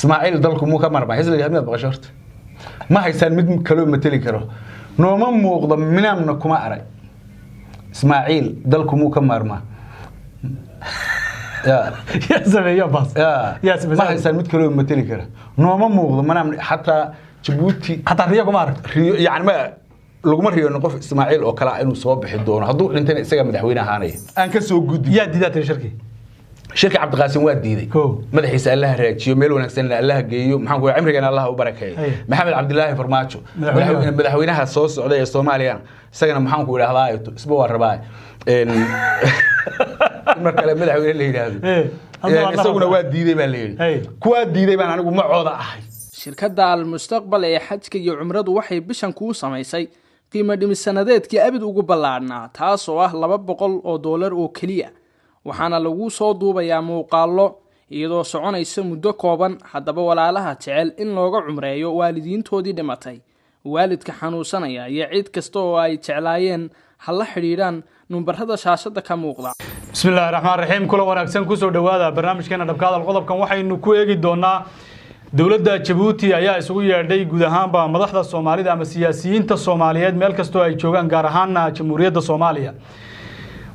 Ismaaciil dalku muu ka marmay hees la yidhahdo miyaad maqasho horta? Ma haysaan mid kaloo mateli karo, nooma muuqdo, minaamna kuma arag. Ismaaciil dalku muu ka maarmaa? Ya. Yaa sameeyo baas? Ya. Yaa sameeyo. Ma haysaan mid kaloo mateli kara, nooma muuqdo manaam xataa Jabuuti. Xataa riyo kuma arag. Riyo yani ma laguma riyoon qof Ismaaciil oo kale ah inuu soo bixi doono. Hadduu dhintayna isagaa madaxweyne ahaanaya. Aan ka soo gudbi. Yaa diidaa tiri shirki? Shirka Cabdiqaasim waa diiday. Kow. Madaxiisa Allaha raajiyo, meel wanaagsanna Allaha geeyo, maxaan ku cimrigana Allaha u barakeeyo. Haye. Maxamed Cabdilaahi Farmaajo madaxweynaha. Madaxweynaha soo socda ee Soomaaliya isagana maxaan ku idhahdaa, isba waa rabaa in mar kale madaxweyne la yidhaahdo. Hadda waa la isaguna rabaa. Waa diiday baa la yidhi. Haye. Kuwaa diiday baan anigu macooda ahay. Shirkadda Almustaqbal ee xajka iyo cumradu waxay bishan kuu samaysay qiimo dhimis sanadeedkii abid ugu ballaadhnaa, taas oo ah $200 oo keliya, waxaana lagu soo duubayaa muuqaallo iyadoo soconaysa muddo kooban. Haddaba walaalaha jecel in looga cumreeyo waalidiintoodii dhimatay, waalidka xanuunsanaya iyo cid kasta oo ay jeclaayeen, ha la xidhiidhaan numbarada shaashada ka muuqda. Bismi illaahi raxmaan raxiim. Kula wanaagsan, kusoo dhowaada barnaamijkeena Dhabka Hadal. Qodobkan waxaynu ku eegi doonaa dowladda Jabuuti ayaa isugu yeedhay guud ahaanba madaxda Soomaalida ama siyaasiyiinta Soomaaliyeed meel kastoo ay joogaan, gaar ahaana Jamhuuriyadda Soomaaliya.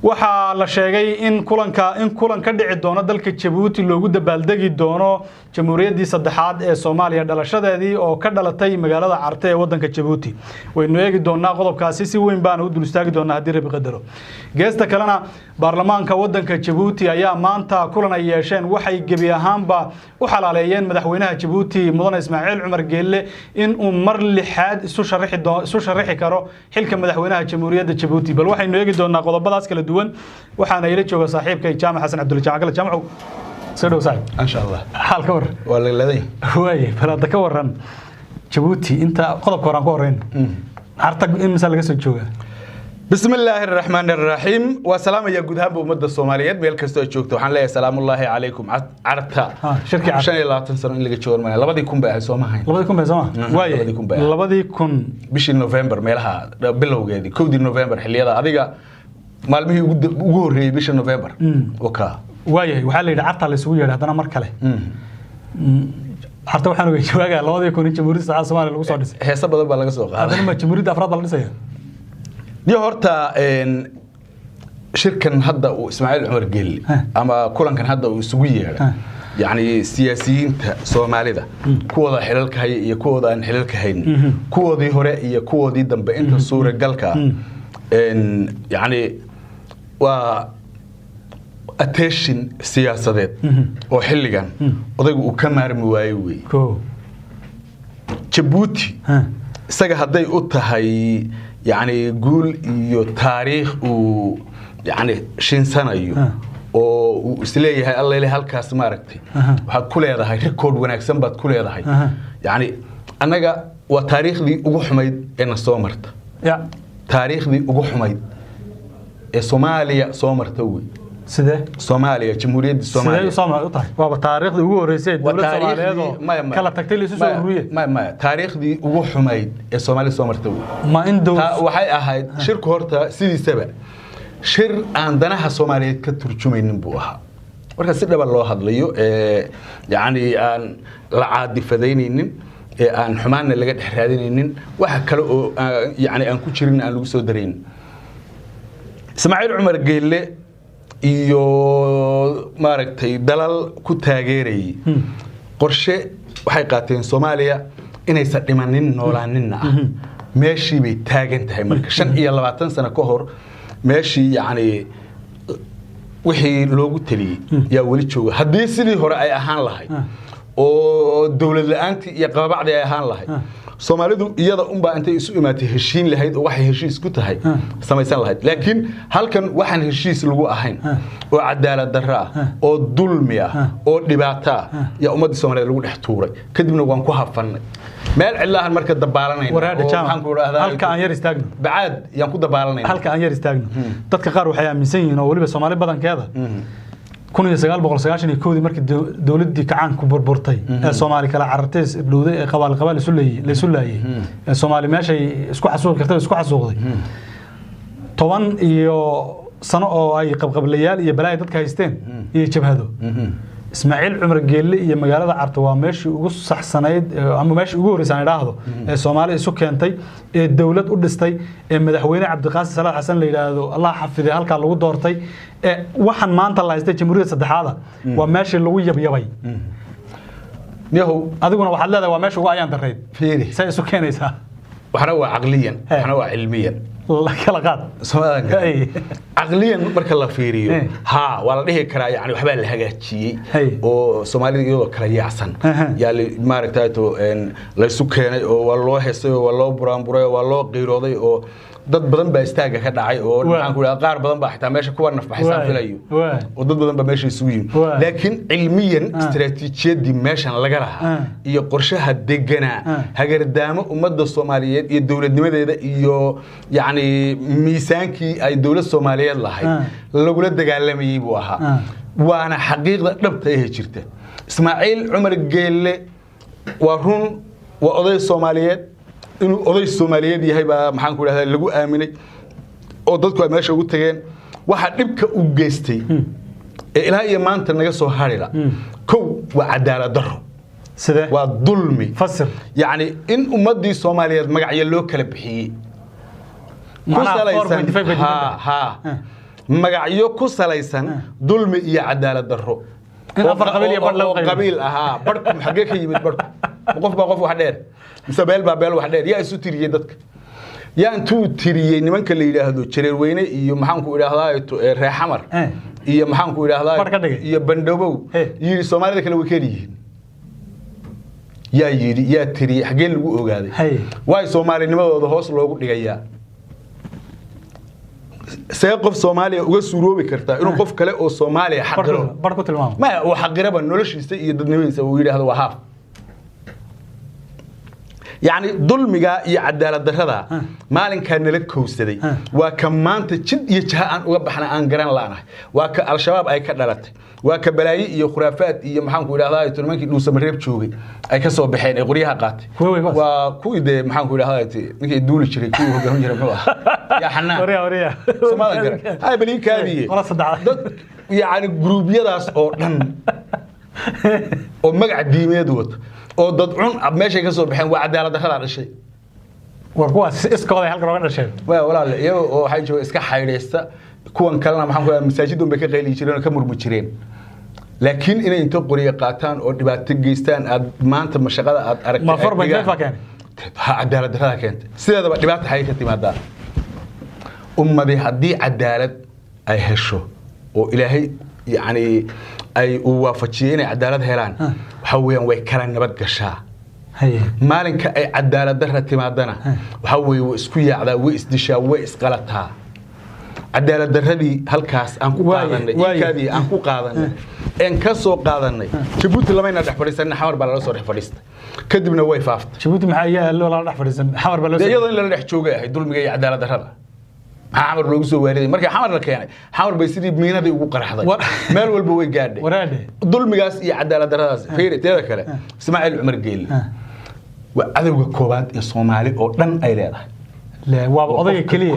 Waxaa la sheegay in kulanka in kulan ka dhici doono dalka Jabuuti loogu dabaaldegi doono jamhuuriyaddii saddexaad ee Soomaaliya dhalashadeedii oo ka dhalatay magaalada Carte ee wadanka Jabuuti. Waynu eegi doonaa qodobkaasi, si weyn baana u dul istaagi doonaa haddii Rabi qadaro. Geesta kalena, baarlamaanka wadanka Jabuuti ayaa maanta kulan ay yeesheen waxay gebi ahaanba u xalaaleeyeen madaxweynaha Jabuuti, mudane Ismaaciil Cumar Geelle, in uu mar lixaad isu sharixi karo xilka madaxweynaha jamhuuriyadda Jabuuti. Bal waxaynu eegi doonaa qodobadaas kala duwan. Waxaana ila jooga saaxiibkay Jaamac Xasan Cabdulla. Jaamac Gale, Jaamacow, soo dhow saaxiib. Insha Allah. Xaal ka war? Waa lagladay. Waaye, bal hadda ka waran Jabuuti. Inta qodobka horaan ku horeyn, Carta imisa laga soo joogaa? بسم الله الرحمن الرحيم. وسلام يا guud ahaanba ummadda Soomaaliyeed meel kastoo ay joogto. Waxaan leeyahay salaamullaahi calaykum. Carta Ha, shirkii Carta. 25 sano in laga joogo mana 2000 bay ahayd, soo ma hayn? 2000 bay sooma? Waaye. 2000 bay ahayd. 2000. Bishii November meelaha bilowgeedii, 1dii November, xilliyada adiga maalmihii ugu horreeyey bisha November waka. Waayahay, waxaa la yidhi Carta la isugu yeedhay haddana mar kale. Carta waxaan oga jawaagaa 2000 in jamhuuriyadda saddexaad Soomaaliya lagu soo dhisay. Heese badan baa laga soo qaaday. Haddana ma jamhuuriyadda afraad baa la dhisaya? Iyo horta shirkan hadda uu Ismaaciil Cumar Geelle ama kulankan hadda uu isugu yeedhay yacni siyaasiyiinta Soomaalida, kuwooda xilalka haya iyo kuwooda aan xilalka haynin, kuwoodii hore iyo kuwoodii dambe, inta suuragalka ah, yacni waa attention siyaasadeed oo xilligan odaygu uu ka maarmi waayo weeye. Ko. Jabuuti isaga hadday u tahay yacni guul iyo taariikh uu yacni shinsanayo oo uu isleeyahay alla halkaas maaragtay waxaad ku leedahay record wanaagsan baad ku leedahay, yacni annaga waa taariikhdii ugu xumayd ee na soo marta. Ya. Taariikhdii ugu xumayd ee Soomaaliya soo marta wey. Sidee? Soomaaliya, jamhuuriyadda sidee Soomaaliya. Soomaali u tahay? Waaba taariikhdii ugu horreysay ee Waa dowlad Soomaaliyeed oo maya, maya. kala tagtay la isu soo Maya, ururiyey. Maya, maya, taariikhdii ugu xumayd ee Soomaaliya soo marta wey. Ma in dow Taa waxay ahayd shirku horta sidiisaba shir aan danaha Soomaaliyeed ka turjumaynin buu ahaa. Marka si dhaba loo hadlayo ee yacni aan la caadifadaynaynin ee aan xumaanna laga dhex raadinaynin, waxa kale oo yacni aan ku jirin aan lagu soo daraynin, Ismaaciil Cumar Geelle iyo maaragtay dalal ku taageerayay qorshe waxay qaateen Soomaaliya inaysan dhimanin noolaaninna ah. Meeshii bay taagan tahay marka 25 sano ka hor, meeshii yacni wixii loogu taliyey yaa weli jooga. Haddii sidii hore ay ahaan lahayd oo dowlad la-aantii iyo qababacdii ay ahaan lahayd, Soomaalidu iyada unbaa intay isu imaatay heshiin lahayd oo waxay heshiis ku tahay samaysan lahayd. Laakiin halkan waxaan heshiis lagu ahayn oo cadaalad darro ah oo dulmi ah oo dhibaato ah yaa ummadda Soomaaliyeed lagu dhex tuuray. Kadibna waan ku hafannay meel cidlaahan marka dabaalanayna Waraadha oo Jaamac, maxaan ku idhaahdaa, halka aan yar istaagno. Bacaad yaan ku dabaalanayna. Halka aan yar istaagno. Dadka qaar waxay aaminsan yihiin, oo weliba Soomaali badankeeda, 1991dii markii dowladdii kacaanku burburtay ee Soomaali kala carartay, is ibdhowday, ee qabaal qabaal isu leeyay la isu laayay, ee Soomaali meeshay isku xasuuqi kartay isku xasuuqday, 10 iyo sano oo ay qabqablayaal iyo balaayo dadka haysteen iyo jabhado. Ismaaciil Cumar Geelle iyo magaalada Carta waa meeshii ugu saxsanayd ama meeshii ugu horreysay aan idhaahdo ee Soomaali isu keentay ee dowlad u dhistay ee madaxweyne Cabdiqaasim Salaad Xasan la yidhaahdo Allah xafiday halkaa lagu doortay ee waxaan maanta la haystay jamhuuriyadda saddexaada waa meeshii lagu yabyabay. Yahow, adiguna waxaad leedahay waa meesha ugu ayaan darayd. Fiiri. Say isu keenaysaa? Waxna waa caqliyan, waxna waa cilmiyan. La kala qaad. Soomaadan Hey. Caqliyan marka la fiiriyo, Hey. haa, waa la dhihi karaa yani waxbaa la hagaajiyey Hey. oo Soomaalida iyadoo kala yaacsan Aha. yaa maaragtay to laysu keenay oo waa loo heesay oo waa loo buraanburay oo waa loo qiirooday oo dad badan baa istaaga ka dhacay oo maxaan ku idhaha qaar badan baa xitaa meesha kuwa nafbaxaysaan filayo oo dad badan baa meesha isugu yimid. Laakiin cilmiyan, istaraatiijiyadii meeshan laga lahaa iyo qorshaha deganaa hagardaamo ummadda Soomaaliyeed iyo dowladnimadeeda iyo yacni miisaankii ay dowlad Soomaaliyeed lahayd lagula dagaalamayey buu ahaa. Waana xaqiiqda dhabta ee jirta. Ismaaciil Cumar Geelle waa run, waa oday Soomaaliyeed. Inuu oday Soomaaliyeed yahay baa maxaan ku idhahdaa lagu aaminay oo dadku ay meesha ugu tageen. Waxa dhibka u geystay ee ilaa iyo maanta naga soo harila kow waa cadaalad darro. Sidee? Waa dulmi. Fasir. Yacni in ummaddii Soomaaliyeed magacyo loo kala bixiyey ku Macnaha salaysan 4.5 bay ha ha magacyo ku salaysan dulmi iyo cadaalad darro. In afar qabiil iyo badh lagu oo qaybiyo. Qabiil ahaa badhku xaggee ka yimid badhku? Ma qof baa qof wax dheer mise beel baa beel wax dheer? Yaa isu tiriyey dadka? Yaa intuu tiriyey nimanka la yidhaahdo Jareerweyne iyo maxaan ku idhaahdaa Reexamar iyo maxaan ku idhaahdaa Badh ka dhigay. iyo Bandhabow yidhi Soomaalida kale way keliyihiin? Yaa yidhi? Yaa tiriyey? Xaggee lagu ogaaday? Waay soomaalinimadooda hoos loogu dhigayaa. See qof Soomaaliya uga suuroobi kartaa inuu qof kale oo Soomaaliya xaqiro? Bar ku tilmaamo. Maya, uu xaqiraba noloshiisa iyo dadnimadiisa, uu yidhaahdo waa haaf. Yacni dulmiga iyo cadaalad darrada maalinkaa nala kowsaday waa ka maanta jid iyo jaha aan uga baxna aan garan laanahay, waa ka Al-Shabaab ay ka dhalatay, waa ka balaaye iyo khuraafaad iyo maxaan ku idhahdaa nimankii Dhuusamareeb joogay ay ka soo baxeen ee qoryaha qaatay. Kuwa wey kuwaas? Waa kuwii dee maxaan ku idhahdaa ninkii duuli jiray, kuwii hogaamin jiray muxuu ahaa, yaa Xanaan. Warya, warya. Soomaadan garan hay baliinkaadiye. Qola saddexaad. Dad yacni gruubyadaas oo dhan oo magac diimeed wata oo dad cun ah meeshay ka soo baxeen waa cadaalad darradaa dhashay. War kuwaas iskooday halkan oga dhasheen. Waa walaal, iyaga oo waxay jooga iska xaydhaysta, kuwan kalena maxaan ku dhahaa masaajidun bay ka qayli jireen oo ka murmi jireen, laakiin inay inta qoryo qaataan oo dhibaato geystaan aad maanta mashaqada aad aragtay Ma ay 4.5 dhigaan. Baa keenay? Ha, cadaalad darrada keentay. Sideedaba dhibaata xagee ka timaadaa? Ummadi haddii cadaalad ay hesho oo Ilaahay yacni ay uu waafajiyey inay cadaalad helaan, waxa weeyaan way kala nabad gashaa. Maalinka ay cadaalad darra timaadana waxa weeye way isku yaacdaa, way isdishaa, way isqalataa. Cadaalad darradii halkaas aan ku qaadanay, iikaadii aan ku qaadanay een ka soo qaadanay Jabuuti lamayna dhex fadhiisanay, Xamar baa lala soo dhex fadhiistay, kadibna way faaftay. Jabuuti maxaa iyaa loo lala dhex fadhiisan? Xamar baa loo Dee iyadoo in lala dhex joogay ahayd dulmiga iyo cadaalad darrada, maxaa Xamar loogu soo waariday? Markii Xamar la keenay, Xamar bay sidii miinadii ugu qarxday, meel walba way gaadhay. Waraadhe. Dulmigaas iyo cadaalad darradaas fiiri. Teeda kale, Ismaaciil Cumar Geelle waa cadowga koowaad ee Soomaali oo dhan ay leedahay. Le waaba odayga keliya.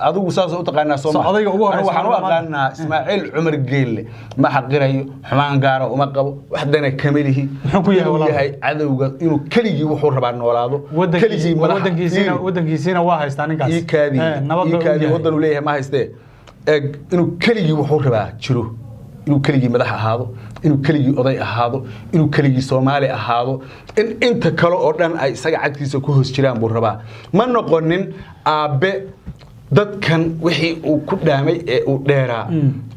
Adigu saas u taqaanaa Soomaa? So, odayga ugu horeysa Anigu waxaan u maanta. aqaanaa Ismaaciil Cumar Geelle ma xaqirayo, xumaan gaara uma qabo, wax dana kama lihi. Muxuu ku yahay Inuu walaal? yahay cadowga inuu keligii wuxuu rabaa noolaado, keligii madaxa- Wadankiisiina Fiiri. wadankiisiina waa haystaa ninkaas. Iikaadii Nabad baa u iikaadii yahay. waddan uu leeyahay ma haystee. Eeg, inuu keligii wuxuu rabaa jiro, inuu keligii madax ahaado, inuu keligii oday ahaado, inuu keligii Soomaali ahaado, in inta kale oo dhan ay isaga cagtiisa ku hoos jiraan buu rabaa. Ma noqonin aabbe dadkan wixii uu ku dhaamay ee uu dheeraa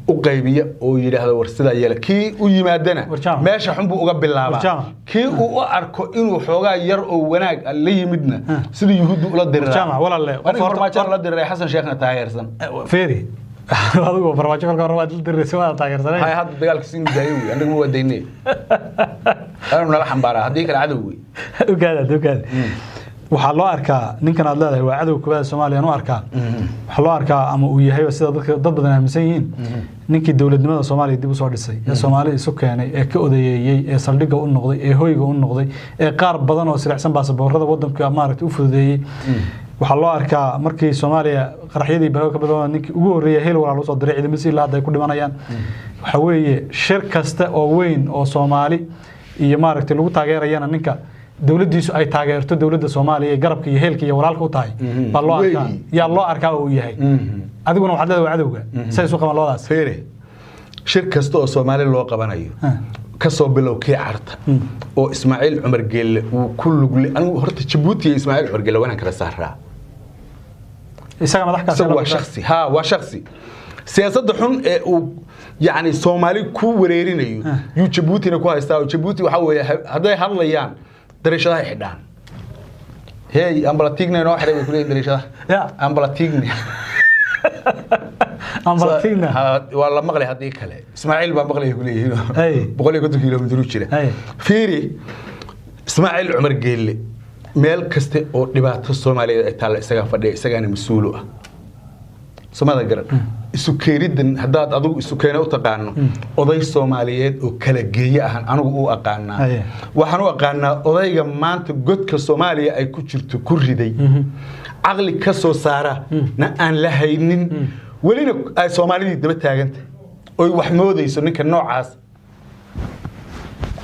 u qaybiya oo yidhaahda war sidaa yeela. Kii u yimaadana Warjaama. meesha xun buu uga bilaabaa. Warjaama. Kii uu u arko inuu xoogaa yar oo wanaag ah la yimidna sidii Yuhuuddu ula diriraa. Warjaama, walaalle, qof Aniga Farmaajo la diriray, Xasan Sheekhna taageersan. Feeri, adigu Farmaajo kolka hore waad la diriraysa, waad taageersanay. Hay, hadda dagaalka siin daayo wey, annagu ma wadaynay, anu nala xambaaraa, haddii kale cadow wey. Ogaada, ogaada, waxaa loo arkaa ninkan aad leedahay waa cadowga koowaad ee Soomaaliya u arkaa, waxaa loo arkaa ama uu yahay sida dadka dad badan aaminsan yihiin ninkii dowladnimada Soomaaliya dib u soo dhisay ee Soomaali isu keenay ee ka odayeeyey ee saldhigga u noqday ee hoyga u noqday ee qaar badan oo silicsan baasaboorada wadanka maaragtay u fududeeyey. Waxaa loo arkaa markii Soomaaliya qaraxyadii balaw ka badan ninkii ugu horreeyay heel walaal usoo diray ciidamada ilaa hadda ay ku dhimanayaan. Waxa weeye shir kasta oo weyn oo Soomaali iyo maaragtay lagu taageerayana ninka dowladdiisu ay taageerto dowladda Soomaaliya ee garabka iyo heelka iyo walaalka u tahay baa loo arkaa, yaa loo arkaa oo uu yahay. Adiguna waxaad leedahay waa cadowga. Say isu qabaan labadaas? Feere, shir kasta oo Soomaali loo qabanayo, kasoo bilow kii Carta oo Ismaaciil Cumar Geelle uu ku lugle. Anigu horta Jabuuti iyo Ismaaciil Cumar Geelle waanaan kala saaraa. Isaga madax kaas Isagu waa shaksi, ha, waa shaksi. Siyaasadda xun ee uu yacni Soomaali ku wareerinayo yuu Jabuutina ku haystaa. Oo Jabuuti waxaa weeye hadday hadlayaan dariishadaha xidhaan, hey, ambalatigna inoo xidhay bay kuleeyihin dariishadaha. Ya. Ambalatigna. Ambalatigna. Ha, waa la maqlay, haddii kale Ismaaciil baa maqlaya kuleeyihiin. Hey. 150 kilomitir u jira. Hey. Fiiri, Ismaaciil Cumar Geelle meel kaste oo dhibaato Soomaaliyeed ay taalla isagaa fadhiya, isagaana mas-uul u ah. Somada garan isu keeniddan haddaad adigu isu keene u taqaano, oday Soomaaliyeed oo kala geeye ahan anigu u aqaanaa. Waxaan u aqaanaa odayga maanta godka Soomaaliya ay ku jirto ku riday, caqli ka soo saara na aan la haynin, welina ay Soomaalidii daba taagantay oy wax moodayso. Ninka noocaas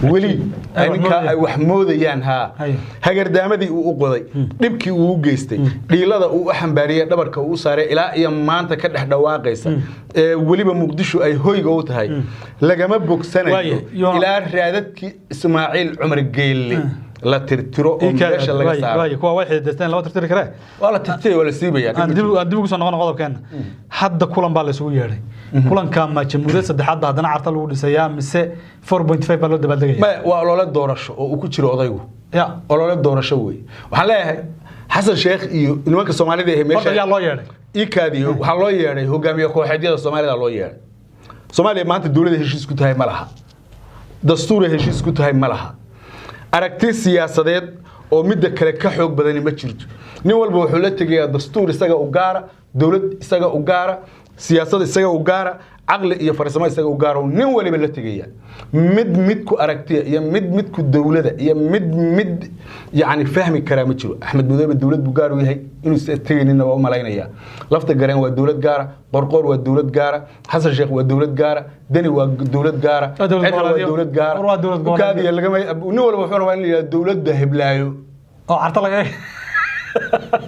weli Ay wax ninka moodayaan. ay wax moodayaan, haa. Hagardaamadii uu u qoday, dhibkii uu u geystay, dhiilada uu u xambaariyey, dhabarka uu u saaray, ilaa iyo maanta ka dhex dhawaaqaysa ee weliba Muqdisho ay hoyga u tahay, lagama bogsanayo Waaye, ilaa raadadkii Ismaaciil Cumar Geelle la tirtiro oo meesha laga saaro. Waaye, kuwa way xididaysteen lama tirtiri karee. Waa la tirtiray, waa la siibayaa. Aan dib ugu soo noqono qodobkeena. Hadda kulan baa la isugu yeedhay. Kulanka ma jamhuuriyad saddexaad baa haddana Carta lagu dhisayaa mise 4.5 baa loo dabaaldegaya? Maya, waa olole doorasho oo uu ku jiro odaygu. Ya. Olole doorasho wey. Waxaan leeyahay Xasan Sheekh iyo nimanka Soomaalida ee Horta meesha yaa loo yeedhay? Ikaadiyo, waxaa loo yeedhay hogaamiye kooxeedyada Soomaalida loo yeedhay. Soomaaliya maanta dowladda heshiis ku tahay ma laha, dastuuray heshiis ku tahay ma laha, aragti siyaasadeed oo midda kale ka xoog badani ma jirto. Nin walba wuxuu la tegayaa dastuur isaga u gaara, dowlad isaga u gaara, siyaasad isaga u gaara, caqli iyo farsamo isaga u gaara nin waliba la tegaya. Mid mid ku aragtiya iyo mid mid ku dowlada iyo mid mid yacni fahmi karaa ma jiro. Axmed Madoobe dowlad buu gaar u yahay, inuu tegaynina waa u malaynayaa. Lafta Gareen waa dowlad gaara, Qorqoor waa dowlad gaara, Xasan Sheekh waa dowlad gaara, Deni waa dowlad gaara, Waa dowlad Cidra waa goboleedyo. dowlad gaara. War waa dowlad goboleedyo. Ukaadiya lagama, nin walba wuxuu rabaa in la yidhahdo dowladda heblaayo. Oo Carta laga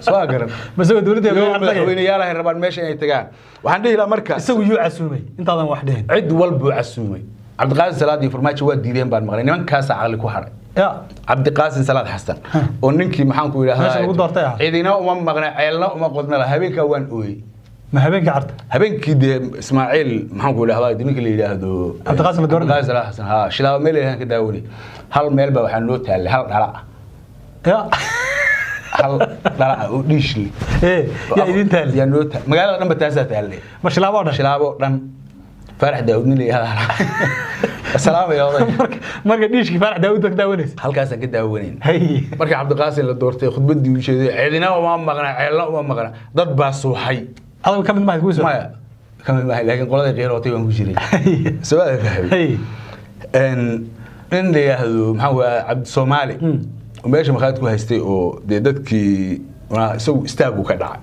Soo garan. Mise waa dowladda Iyo laga Carta. Madaxweyneyaal ay rabaan meesha inay tagaan. Waxaan dhihi lahaa marka Isagu yuu casuumay intaadan wax dhihin? Cid walbuu casuumay. Cabdiqaasim Salaad iyo Farmaajo waa diideen baan maqlay. Nimankaasaa caqli ku hadhay. Ya. Cabdiqaasim Salaad Xasan oo ninkii maxaan ku idhahdaa Meesha lagu doortay ah. Cidina uma maqna, ceelna uma qodna la. Habeenkaa waan ooyey. Ma habeenkii Carta? Habeenkii dee Ismaaciil maxaan ku idhahdaa ninka la yidhaahdo Cabdiqaasim la dooranay. Cabdiqaasim Salaad Xasan, haa. Shilaabo meel yidhahdaan ka daawanay. Hal meel baa waxaa noo taallay hal dhala ah. Ya. Hal dhala ah oo dhiishli. Ee yaa idin taali? Yaa noo taal magaalada dhan ba taasaa taallay. Ma Shilaabo oo dhan? Shilaabo dhan. Faarax Daawud nin la yidhahdaa salaamaya oday. Marka dhiishkii Faarax Daawud ka daawanaysa? Halkaasaan ka daawanayn. Hay. Markii Cabdiqaasim la doortay, khudbaddii uu jeeday, cidina uma maqna, ceelna uma maqna, dad baa suuxay. Adigu ka mid maahayd kuwii soo? Maya, kamid maahay, laakiin qoladii qiirootay baan ku jiray. Sabada fahmay. Hay. Nin la yidhaahdo maxaa waa Cabdi Soomaali oo meesha makhaayad ku haystay oo dee dadkii isagu istaagu ka dhacay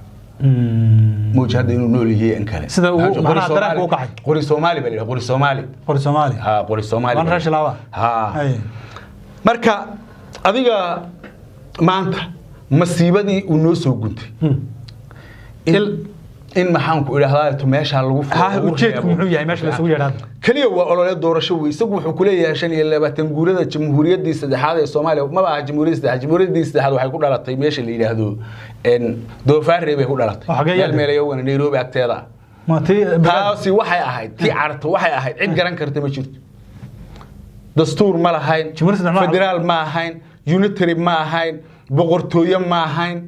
mawji hadda inuu nool yahay in kale. Sida uu- Qori macnaha Soomaali- dareenka u kacay. Qori Soomaali baa la yidhaha, Qori Soomaali. Qori Soomaali. Ha, Qori Soomaali. Waan reer Shilaaba. Ha. Hay. Marka adiga maanta masiibadii uu noo soo guntay in maxaan ku idhahdaa to meeshaa lagu furo, Ha, lagu ujeedku reebo. muxuu yahay meesha la isugu yeedhaa hadda? Keliya waa olole doorasho wey. Isagu wuxuu ku leeyahay 25 guurada jamhuuriyaddii saddexaad ee Soomaaliya. Maba aha jamhuuriyaddii saddexaad. Jamhuuriyaddii saddexaad waxay ku dhalatay meesha la yidhaahdo Doofaarey bay ku dhalatay. Oo xagee meel yaalla? meelayowana Nairobi agteeda ah. Ma tii Taasi waxay ahayd tii Carto, waxay ahayd cid garan karta ma jirto, dastuur ma lahayn, Jamhuuriyadda saddexaad federaal ma ahayn, unitary ma ahayn, boqortooyo ma ahayn,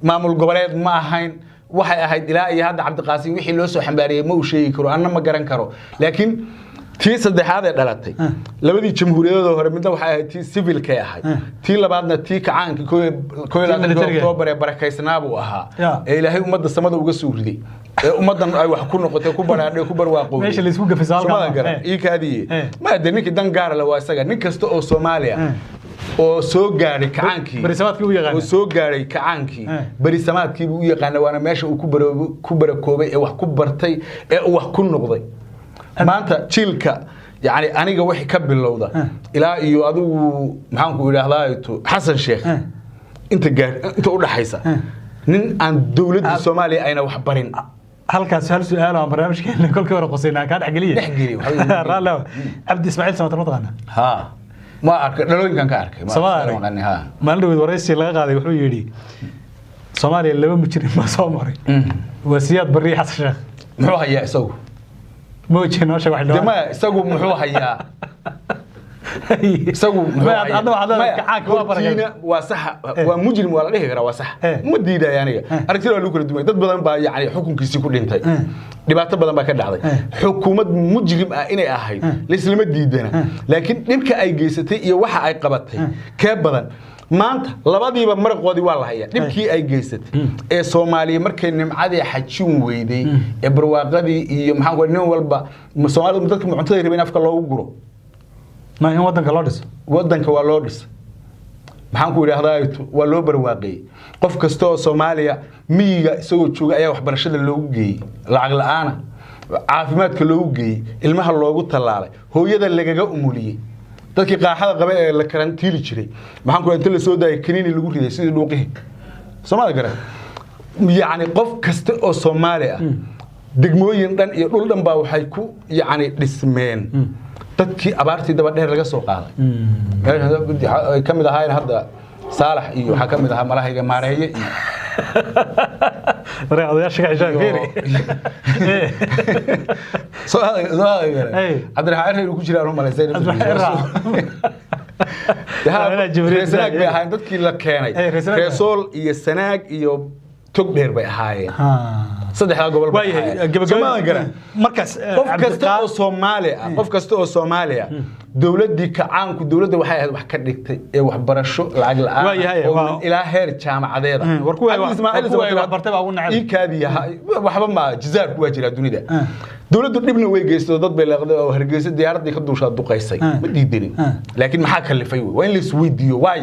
maamul goboleed ma ahayn. Waxay ahayd ilaa iyo hadda Cabdiqaasim wixii loo soo xambaariyey ma uu sheegi karo, anna ma garan karo. Laakiin tii saddexaad ee dhalatay, labadii jamhuuriyadood hore midna waxay ahayd tii civilkay ahayd, tii labaadna tii kacaankii 21-kii Militariga. Oktoobar ee barakaysnaa buu ahaa Ya. ee Ilaahay ummadda samada uga soo riday ee ummaddan ay wax ku noqotay, ku baraadhay, ku barwaaqowday. Meesha la isku gafay saalka Somadan ma? garan. Ii kaadiye. Ma de ninkii dan gaara le waa isaga, nin kasta oo Soomaaliya. Oo soo gaadhay kacaankii. Berisamaadkii u yaqaana. Oo soo gaadhay kacaankii. Berisamaadkii buu u yaqaana, waana meesha uu ku barakoobay ee wax ku bartay ee uu wax ku noqday. Maanta jiilka, yani aniga wixii ka bilowda ilaa iyo adigu, maxaan ku idhaahdaa, Xasan Sheekh, inta gaar inta u dhaxaysa, nin aan dowladda Soomaaliya ayna wax barin. Halkaas hal su-aal aan barnaamijkeena kolkii hore qosaynaa kaa dhexgeliye. Dhexgeliye, waxba. Raalli ahow. Cabdi Ismaaciil Samatar ma taqaanaa? Ha, ma arkay, dhalooyinkan ka arkay. Sooma arag? Ha. Maalin dhaweyd waraysi laga qaaday wuxuu yidhi Soomaaliya laba mujrim baa soo maray, waa Siyaad Barri iyo Xasan Sheekh. Muxuu hayaa isagu? Ma oje, noo sheeg wax. De maya, isagu muxuu hayaa? Isagu muxuu Maya, hayaa? hadda waxaad leedahay Maya, kacaanka waa barakay. hortiina waa sax, waa mujrim waa la dhihi karaa, waa sax. Ma diidayo aniga. Aragtida waa lagu kala duwan, dad badan baa yani xukunkiisii ku dhintay, dhibaato badan baa ka dhacday. Xukuumad mujrim ah inay ahayd laislama diidana, laakiin dhibka ay geysatay iyo waxa ay qabatay kee badan? Maanta labadiiba maraqoodii waa la hayaa. Dhibkii ay geysatay ee Soomaaliya markay nimcadii xajin weyday ee barwaaqadii iyo maxaan ku nin walba Soomaalidu dadka cuntada rabeen afka loogu guro. Ma in wadanka loo dhiso. Wadanka waa loo dhisay, maxaan ku idhaahdaa, waa loo barwaaqeeyey. Qof kasta oo Soomaaliya miyiga isagoo jooga ayaa waxbarashada loogu geeyey lacag la-aana, caafimaadka loogu geeyey, ilmaha loogu tallaalay, hooyada lagaga umuliyey, dadkii qaaxada qaba ee la karantiili jiray, maxaan ku inta la soo daayay kaniini lagu riday sidii dhuuqihii Soomaalida garan. Yacni qof kasta oo Soomaali ah, degmooyin dhan iyo dhul dhan baa waxay ku yacni dhismeen dadkii abaartii daba dheer laga soo qaaday. Meesha ay ka mid ahaayeen hadda Saalax iyo waxaa ka mid ahaa malahayga Maareeye iyo Waree, odayaasha ka xishaa fiiri. Soo adag. Hey. Cabdiraxmaan Cirri ku jiraan u malaysay. Cabdiraxmaan Cirri. Madaxweynaha Jibriil. Reer Sanaag bay ahaayeen dadkii la keenay. Hey, reer Sanaag. Reer Sool iyo Sanaag iyo Tog Dheer bay ahaayeen, saddexdaa gobol bay Waayahay. ahaayeen. Soomaalia garan. Markaas Qof kasta oo Soomaali ah, qof kasta oo Soomaali ah, dowladdii kacaanku dowladda waxay ahayd wax ka dhigtay ee waxbarasho lacag la'aan Waayahay, oo min ilaa heer jaamacadeeda. War Cabdi war Ismaaciil kuwii Samatar wax bartay baa ugu neceb. ii kaadiya, waxba ma jizaarku waa jiraa dunida. Dowladdu dhibna way geysto, dad bay leeqday oo Hargeysa diyaaraddii ka duushaa duqaysay. Ma diidanin, laakiin maxaa kalifay wey? Waa in la isweydiiyo waay.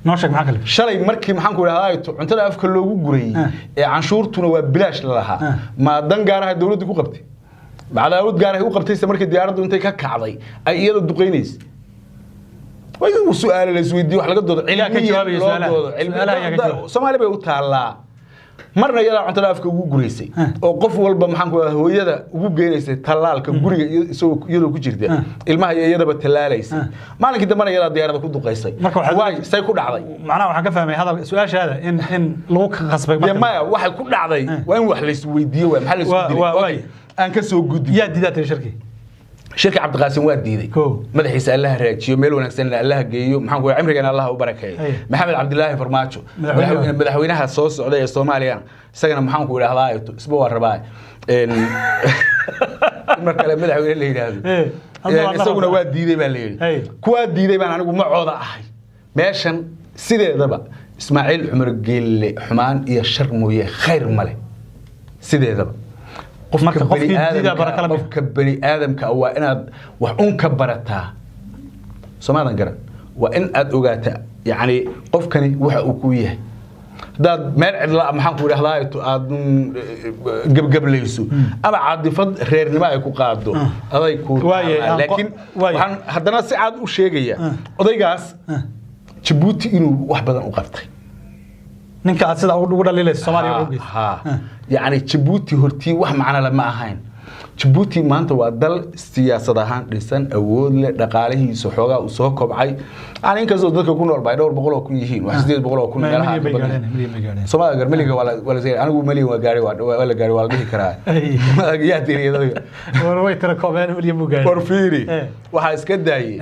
Noo sheeg maxaa kale. Shalay markii, maxaan ku idhahdaa, cuntada afka loogu gurayey ee canshuurtuna waa bilaash la lahaa, ma dan gaaraha dowladdu ku qabtay? Cadaawad gaarahay u qabtayse markii diyaaraddu intay ka kacday ay iyada duqaynaysay? Waa in su-aalo la isweydiiyo, wax laga doodo, Yaa ka cilmiyan jawaabaya loo su'aalaha? doodo. Su'aalaha yaa ka jawaabaya? Soomaali bay u taallaa. Marna iyadaa cuntada afka ugu guraysay oo qof walba, maxaan ku idhahdaa, hooyada ugu geenaysay tallaalka guriga isagoo iyadoo ku jirta, ilmaha iyo iyadaba tallaalaysay. Maalinkii dambena iyadaa diyaaradda ku duqaysay. Marka waay say ku dhacday? Macnaha waxaan ka fahmay hadal su-aashaada in lagu khasbay Dee maya, waxay ku dhacday waa in wax la isweydiiyo. Waay maxaa la isku dilay? Okay, waay. aan ka soo gudbi. Yaa diidaa tiri shirki? Shirka Cabdiqaasim waa diiday. Ko. Madaxiisa Allaha raajiyo, meel wanaagsan Allaha geeyo, maxaan ku cimrigana Allaha u barakeeyo. Maxamed Cabdilaahi Farmaajo Madaxweynaha. Madaxweynaha soo socda ee Soomaaliya, isagana maxaan ku idhahdaa, isba waa rabaa in mar kale madaxweyne la yidhaahdo. Hadda waa la Isaguna rabaa. waa diiday baa la yidhi. Kuwaa diiday baan anigu macooda ahay. Meeshan sideedaba Ismaaciil Cumar Geelle xumaan iyo shar mooye khayr male sideedaba. Qofka Marka qofkii bani diidaa aadamka, baraka la mid. qofka bani aadamka waa inaad wax un ka barataa. Soomaadan garan, waa in aad ogaataa yacni qofkani waxa uu ku yahay. Haddaad meel cidla, maxaan ku idhahdaa, aad gebgeblayso ama caadifad reernimo ay ku qaado, aday ku Waayahay, taalaa. Laakiin waayahay. waxaan haddana si cad u sheegaya odaygaas Jabuuti inuu wax badan u qabtay. Ninka aad sidaa ugu dhaliilayso Soomaaliya ugu geysa. Ha, yacni Jabuuti hortii wax macno le ma ahayn. Jabuuti maanta waa dal siyaasad ahaan dhisan, awood leh, dhaqaalihiisa xoogaa uu soo kobcay, yani inkastoo dadka ku nool ba ay dhowr boqol oo kun yihiin, wax 800,000 meelaha Milyan bay ka badan. gaadheen, milyan bay gaadheen. Soomaalida gar meliga waa la anigu meliga waa gaaray, waa la gaaray, waa la dhihi karaa. Yaa tiriyay dadka? War way tira koobeen, milyan buu gaadhay. War fiiri, waxaa iska daayey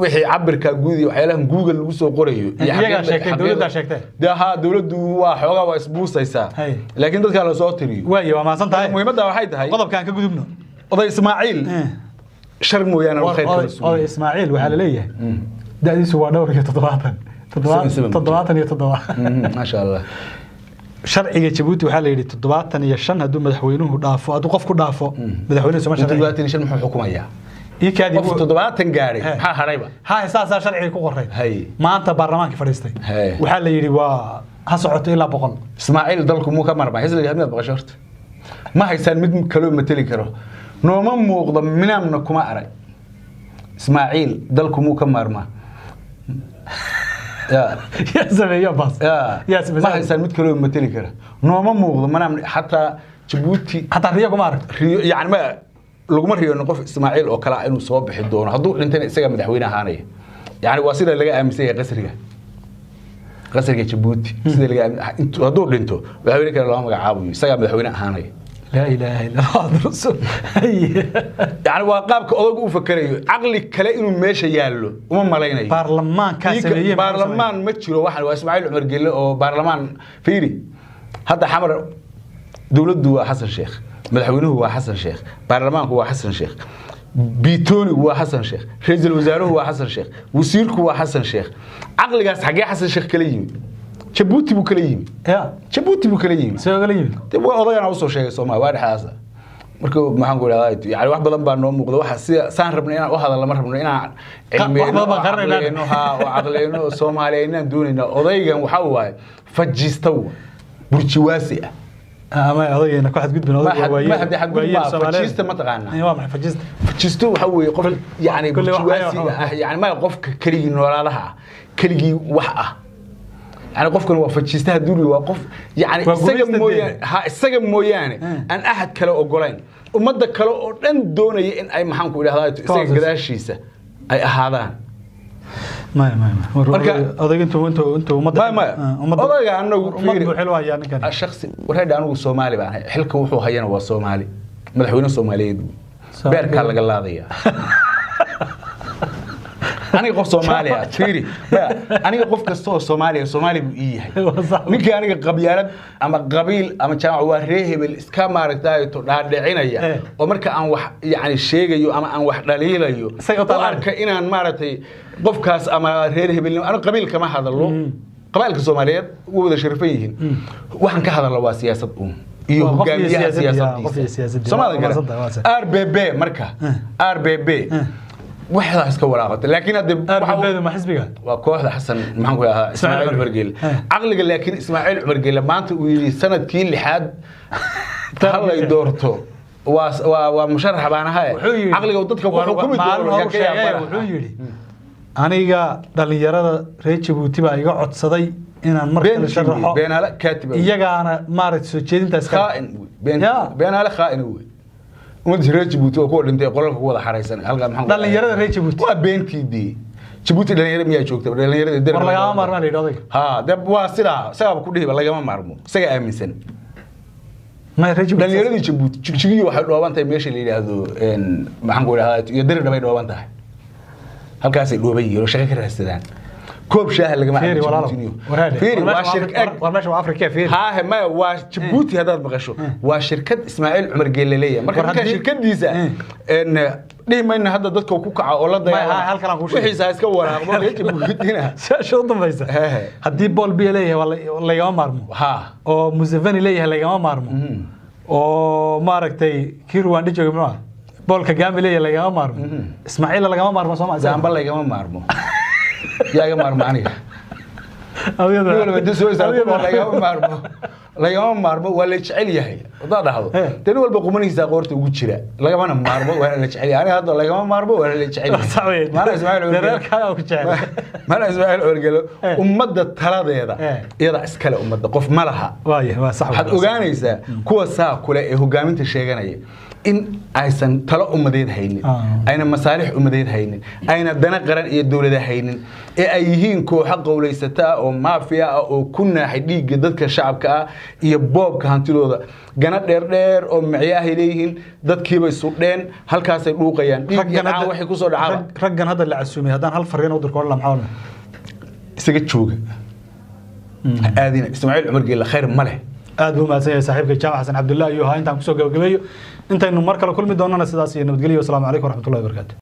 wixii cabirka guud iyo waxyaalahan Google lagu soo qorayo iyo Iyagaa sheegtay, dowladdaa sheegtay. Dee haa, dowladdu waa xoogaa waa isbuusaysaa, laakiin dadkaa la soo tiriyo. Waayo, waa mahadsan tahay. Muhiimadda waxay tahay Qodobkaan ka gudubno. Oday Ismaaciil shar mooyaane khayr kala Oday sugayo. Ismaaciil waxaa la leeyahay da'diisu waa dhowr iyo toddobaatan. 77. 77. Maasha Allah. Sharciga Jabuuti waxaa la yidhi 75 hadduu madaxweynuhu dhaafo, hadduu qofku dhaafo, madaxweynuhu soma sharciga. 75 muxuu xukumayaa? Ii kaadi Qof 70 gaaray maxaa harayba? Ha, saasaa sharciga ku qoray. Hay. Maanta baarlamaanka fadhiistay. Hay. Waxaa la yidhi waa ha socoto ilaa 100. Ismaaciil dalku muu ka marmay? Xisbiga hadmaad maqasho horta ma haysaan mid kaloo mateli karo, nooma muuqdo, minaamna kuma arag. Ismaaciil dalku muu ka maarmaa? Ya. Yaa sameeyo baas. Ya. Yaa sameeyo. Ma haysaan mid kaloo mateli kara, nooma muuqdo, manaam xataa Jabuuti. Xataa riyo kuma arag. Riyo yani ma laguma riyoon qof Ismaaciil oo kale ah inuu soo bixi doono. Hadduu dhintayna isagaa madaxweyne ahaanaya. Yani waa sida laga aaminsan yahay qasriga Jabuuti, sida laga hadduu dhinto madaxweyne kale looma magacaabayo, isagaa madaxweyne ahaanaya. Laa ilaaha illa Allah rasuul. Yani waa qaabka odaygu u fakerayo, caqli kale inuu meesha yaallo uma malaynayo. Baarlamaankaa sameeyey. Baarlamaan ma jiro, waxaan waa Ismaaciil Cumar Gelle oo baarlamaan. Fiiri hadda Xamar, dowladdu waa Xasan Sheekh, madaxweynuhu waa Xasan Sheekh, baarlamaanku waa Xasan Sheekh, biitoonigu waa Xasan Sheekh, ra'iisul wasaaruhu waa Xasan Sheekh, wasiirku waa Xasan Sheekh. Caqligaas xaggee Xasan Sheekh kala yimi? Jabuuti buu kala yimi. Ya. Jabuuti buu kala yimi. Soo kala yimid. Dee waa odayana usoo sheegay Soomaali waa dhexdaasa. Marka maxaan ku idhahdaa, yani wax badan baa noo muuqda. Waxa sida saan rabno inaan u hadalno ma rabno, inaan Wax badan baan qarinaynaa. Caqliyeyno, ha, oo caqliyeyno oo Soomaaliyeynaan doonayna. Odaygan waxa waaye fajiista wa burjiwaasi ah. Ama odaygeena ku xadgudbin, odayga waa Ma xadgudbin waayeel ma Soomaaliyeed. Fajiista ma taqaanaa? Waa maxay fajiista? Fajisto waxa weeye qof yani Kulli wax burjiwaasiga ah, yani ma qofka keligii noolaadaha ah, keligii wax ah. Yani qofkan waa fajiistaha duuli, waa qof yani Waa isaga gumaysta mooyaane, ha, isaga mooyaane aan axad kale ogolayn, ummadda kale oo dhan doonaya in ay maxaan ku idhahdaa isaga Causes. gadaashiisa ay ahaadaan. Maya maya maya. Marka- Odayga intuu ummadda Maya, maya. Ummadda Odayga anagu ummad fiiri. buu xil u hayaa ninkan. Shakhsi wareedha, anigu Soomaali baan ahay, xilka wuxuu hayana waa Soomaali, madaxweyne Soomaaliyeed buu. Soomaali. Beerkaa laga laadaya. Aniga qof Soomaali ah fiiri, maya, aniga qof kasta oo Soomaaliya Soomaali buu ii yahay. Waa sax. Ninkii aniga qabyaalad ama qabiil ama jaamac waa ree hebel iska maaragtay to dhaadhicinaya oo marka aan wax yani sheegayo ama aan wax dhaliilayo Isaga u talaan. arka inaan maaragtay qofkaas ama reer hebelnimo, aniga qabiil kama hadalo, qabailka Soomaaliyeed way wada sharafan yihiin. Waxaan ka hadalno waa siyaasad uun iyo Waa qof iyo hogaamiyaha siyaasadii, qof iyo siyaasadiisa. siyaasadii. Soomaalida Waa gale. mahadsantahay, waa sax. RBB marka RBB waxdaa iska walaaqatay, laakiin hadde RBB ma xisbiga? Waa kooxda Xasan maxaan ku idhahdaa Ismaaciil Cumar. Cumar Geele. Caqliga laakiin Ismaaciil Cumar Geele maanta uu yidhi sanadkii lixaad hallay doorto, waa musharax baan ahay, Wuxuu yidhi caqliga uu dadka ku xukumi maalin doono hore yaa ka sheegay, yaabana. wuxuu yidhi aniga dhalinyarada reer Jabuuti baa iga codsaday inaan mar kale Been sharaxo. beenaale kaatib ah. Iyagaana maaragtay soo jeedintaas kale. Khaa'in wey. Been Ya. beenaale khaa'in wey. Ummadda reer Jabuuti oo kuwa dhintay qolalka ku wada xaraysan halkaa maxaan ku Dhalinyarada reer Jabuuti. Waa beentii dee. Jabuuti dhalinyaro miyaa joogta? Dhalinyarada War lagama maarmaan la yidhi odayga. Ha, de waa sidaa isagaaba ku dhihiba lagama maarmo, isagaa aaminsan. Maya, reer Jabuuti. Dhalinyaradii Jabuuti jigjigiyo waxay dhooban tahay meesha la yidhaahdo maxaan ku idhahdaa iyo deri dhabay dhooban tahay, halkaasay dhooban yihiin oo shaqo ka raadsadaan, koob shaaha lagama Fiiri cabo walaalow. Jabuutiniyo. Waraade. Fiiri War waa meesha shirk Afrika- war meesha waa Afrika, fiiri. haahe maya, waa Jabuuti haddaad maqasho waa shirkad Ismaaciil Cumar Geelle leeyahay. Marka War markaa haddii- shirkadiisa dhihi mayna hadda dadka ku kaca oo la Maya, dagaalama halkan aan kuu sheegay. wixiisa ha iska waraaqdo reer Jabuutina. Su-aasha u dambaysa. Hehe. Haddii Paul Biya leeyahay waa lagama maarmo. Ha. Oo Museveni leeyahay lagama maarmo. Oo maaragtay kii Rwanda joogay muxuu ahaa? Paul Kagame leeyahay lagama maarmo. Ismaaciil lagama maarmo Soomaa. Zaamba lagama maarmo, yaa iga maarmo aniga? Adiga- Nin walba intuu soo istaago adiga- lagama maarmo, lagama maarmo, waa la jecel yahay haddaad dhahdo, dee nin walba qumanihiisa qoorta ugu jira, lagamana maarmo waana la jecel yahay. Aniga hadda lagama maarmo waana la jecel yahay. Sax weeye. Maana Ismaaciil Cumar Geele- Dareerkaaga ku jecel. Maana Ismaaciil Cumar Geele ummadda taladeeda iyada iskale, ummadda qof ma laha. Waaya, waa sax. Waxaad ogaanaysaa kuwa saa kule ee hogaaminta sheeganaya in aysan talo ummadeed haynin, ayna masaalix ummadeed haynin, ayna dana qaran iyo dowlada haynin, ee ay yihiin kooxo qowlaysata ah oo maafiya ah oo ku naaxay dhiigga dadka shacabka ah iyo boobka hantidooda, gana dheerdheer oo micyo ahay leeyihiin, dadkiibay sudheen, halkaasay dhuuqayaan dhiig iyo Raggan dhacaan hadda- waxay kusoo dhacaaba. Raggan hadda la casuumay haddaan hal fariin u dirko odhan lahaa, maxaa odhan? Isaga jooga, ha aadina. Ismaaciil Cumar Geelle khayr ma leh. Aad buu mahadsan yahay saaxiibka Jaamac Xasan Cabdullaahi iyo ahaa. Intaan kusoo gabagabeeyo, intaynu mar kale kulmi doonana, sidaas iyo nabadgelyo. Wasalaamu calaykum waraxmatullahi wabarakaatu.